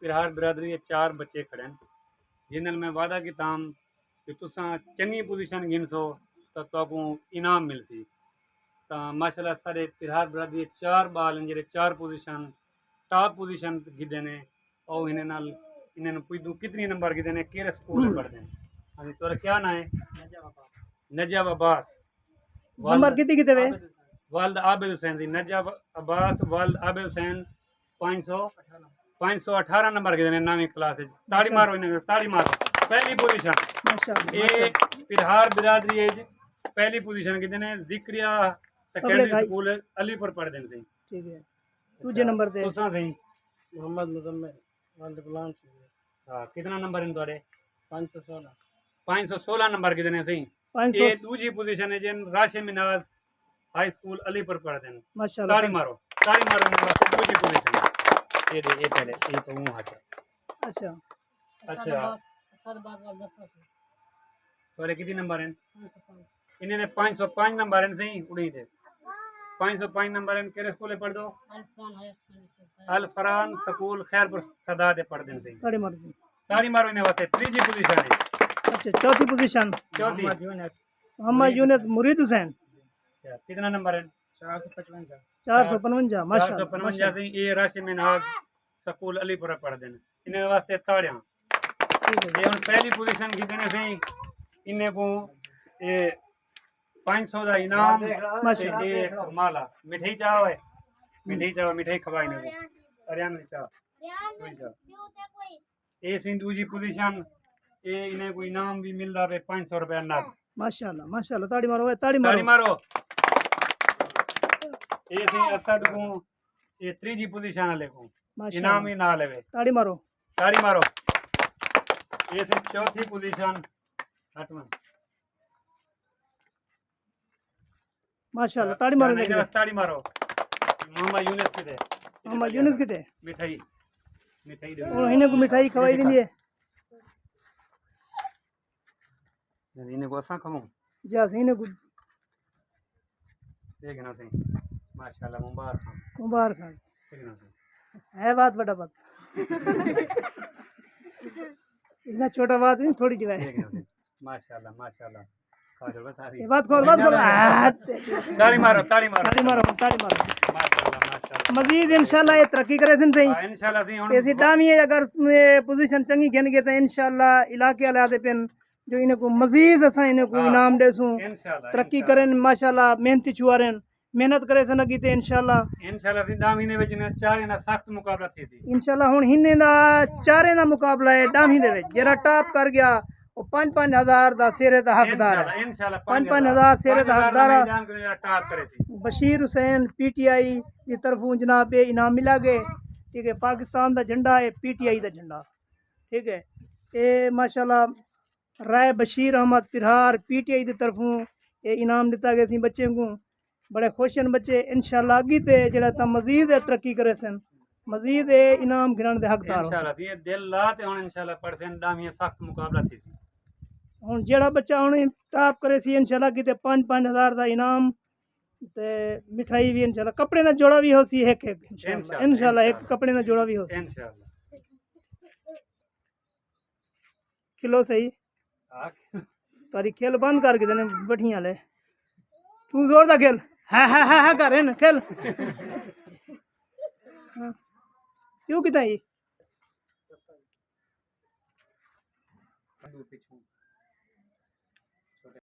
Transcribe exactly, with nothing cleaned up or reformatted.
پرہار برادری دے چار بچے کھڑے ہیں، جن نال میں وعدہ کیتا ہم کہ تساں چنگی پوزیشن گھنسو تاں تہاکوں انعام ملسی۔ تاں ماشاءاللہ سارے پرہار برادری دے چار ٻال ہیں جڑے چار پوزیشن، ٹاپ پوزیشن گھدے نے۔ او انہیں نال، انہیں نوں پوچھدوں کتنے نمبر گھدے نے، کیڑھے سکول پڑھدے ہیں؟ ہاں جی، تہاݙا کیا ناں ہے؟ نجب عباس۔ نمبر کتنے کتنے وے؟ والد عابد حسین دی۔ نجب عباس، والد عابد حسین، پانچ سو، پانچ سو اٹھارہ نمبر گھدے نے نویں کلاس وچ۔ تاڑی مارو انہیں، تاڑی مارو۔ پہلی پوزیشن۔ ماشاءاللہ، اے ماشاءاللہ۔ پرہار برادری وچ پہلی پوزیشن گھدے نے۔ ذکریہ سیکنڈری ہائی۔ سکول علی پور پڑھدے نے سئیں۔ ٹھیک ہے۔ دوجے نمبر تے تساں سئیں۔ محمد مزمل، والد غلام شریف۔ ہاں، کتنا نمبر ہیں تہاݙے؟ پانچ سو سولہ۔ پانچ سو سولہ نمبر گھدے نے سئیں۔ پانچ سو۔ اے دوجی پوزیشن ہے جن راشد منہاج ہائی سکول علی پور پڑھدے ہیں۔ ماشاءاللہ۔ تاڑی مارو، تاڑی مارو انہیں واسطے۔ دوجی پوزیشن ہے۔ اے دے، اے پہلے، اے تو اوں ہاتھ۔ اچھا۔ اچھا۔ اسد عباس، اسد عباس والد ظفر۔ تہاݙے کتنے نمبر ہیں؟ پانچ سو پانچ۔ انہیں دے پانچ سو پانچ نمبر ہیں سئیں، اڑیں دے۔ پانچ سو پانچ نمبر ہیں، کیڑھے سکول پڑھدو؟ الفران ہائی سکول۔ الفران سکول خیر پور صدا دے پڑھدے ہیں سئیں۔ تاڑی مارو۔ تاڑی مارو انہیں واسطے۔ تیجی پوزیشن ہے۔ اچھا، چوتھی پوزیشن۔ چوتھی۔ محمد یونس۔ محمد یونس مرید حسین۔ اچھا، کتنا نمبر ہیں؟ چار سو پچپن۔ چار سو پچپن، ماشاءاللہ، چار سو پچپن ماشاءاللہ۔ سئیں، اے راشد منہاج سکول علی پور پڑھدے ہیں۔ انہیں واسطے تاڑیاں۔ ٹھیک ہے۔ اے ہݨ پہلی پوزیشن گھدے نے سئیں، انہیں کوں اے پانچ سو دا انعام، ماشاءاللہ۔ تے اے مالا۔ مٹھائی چاہ ہوئے؟ مٹھائی چاہ، مٹھائی کھوائی نے۔ اریان دی چاہ۔ دوئی چاہ۔ اے سئیں دوجی پوزیشن، اے انہیں کوں انعام بھی ملدا پئے پانچ سو روپے نقد۔ ماشاءاللہ، ماشاءاللہ، تاڑی مارو، اے تاڑی مارو۔ تاڑی مارو۔ اے سئیں اسد کوں، اے تیجی پوزیشن والے کوں ماشاءاللہ۔ انعام ہی نال ہے۔ تاڑی مارو۔ تاڑی مارو۔ اے سئیں چوتھی پوزیشن۔ ہٹ ونڄ۔ ماشاءاللہ، تاڑی مارو۔ نہیں، نہیں، بس تاڑی مارو۔ محمد یونس کتھے؟ محمد یونس کتھے؟ مٹھائی، مٹھائی ݙے۔ او ہݨ کوں مٹھائی کھوائی ݙیندی ہے۔ یعنی انہیں کوں اساں کھاؤں؟ جی، اساں انہیں کوں۔ دیکھنا سئیں۔ ماشاءاللہ، مبارک ہاں۔ مبارک ہاں۔ دیکھنا سئیں۔ ہے بات بڑا بات۔ اتنا چھوٹا بات نہیں، تھوڑی جی ہے۔ دیکھنا سئیں۔ ماشاءاللہ، ماشاءاللہ۔ کھا جاؤ ساری۔ اے بات کھول، بات کھول۔ آ، تاڑی مارو، تاڑی مارو۔ تاڑی مارو، تاڑی مارو۔ ماشاءاللہ، ماشاءاللہ۔ مزید انشاءاللہ اے ترقی کریسن سئیں۔ ہاں، انشاءاللہ سئیں، ہݨ اے سئیں دامی ہے، اگر اے پوزیشن چنگی گھن ڳئے تاں انشاءاللہ علاقے والے آہدے پن جو انہیں کوں مزید اساں انہیں کوں ہاں۔ انعام ݙیسوں۔ انشاءاللہ، ترقی انشاءاللہ۔ کرن، ماشاءاللہ، محنتی چھوہر ہن، محنت کریسن اڳی تے انشاءاللہ۔ انشاءاللہ سئیں، دامی دے وچ انہیں چاریں دا سخت مقابلہ تھیسی۔ انشاءاللہ، ہݨ انہیں دا چاریں دا مقابلہ ہے دامی دے وچ۔ جیڑھا ٹاپ کر ڳیا، او پنج پنج ہزار دا سیرے دا حقدار ہے۔ انشاءاللہ، انشاءاللہ، پنج پنج ہزار سیرے دا حقدار ہے۔ پنج ہزار دا میدان کوں جیڑھا ٹاپ کریسی۔ بشیر حسین، پی ٹی آئی دی طرفوں جناب اے انعام ملا ڳئے۔ ٹھیک ہے، پاکستان دا جھنڈا ہے، پی ٹی آئی دا جھنڈا۔ ٹھیک ہے، اے ماشاءاللہ Rai Bashir Ahmad Parhar, P T I دی طرفوں اے انعام ݙتا ڳئے سئیں بچیں کوں۔ بڑے خوش ہن بچے، انشاءاللہ اڳی تے جیڑھا تاں مزید اے ترقی کریسن، مزید اے انعام گھنݨ دے حقدار ہوسن۔ انشاءاللہ سئیں، اے دل لا تے ہݨ انشاءاللہ پڑھسن، دامی سخت مقابلہ تھیسی۔ ہݨ جیڑھا بچہ ہݨ ٹاپ کریسی، انشاءاللہ اڳی تے پنج پنج ہزار دا انعام تے مٹھائی وی انشاءاللہ، کپڑے دا جوڑا وی ہوسی ہک ہک، انشاءاللہ۔ انشاءاللہ، انشاءاللہ، ہک انشاءاللہ۔ کپڑے دا جوڑا وی ہوسی۔ انشاءاللہ۔ کھلو سہی۔ ہاں۔ تہاݙی کھل بند کر گھدے نے بٹھیاں والے۔ توں زور دا کھل۔ ہا ہا ہا ہا کر ہن کھل۔ ہاں۔ کیوں کیتا اے؟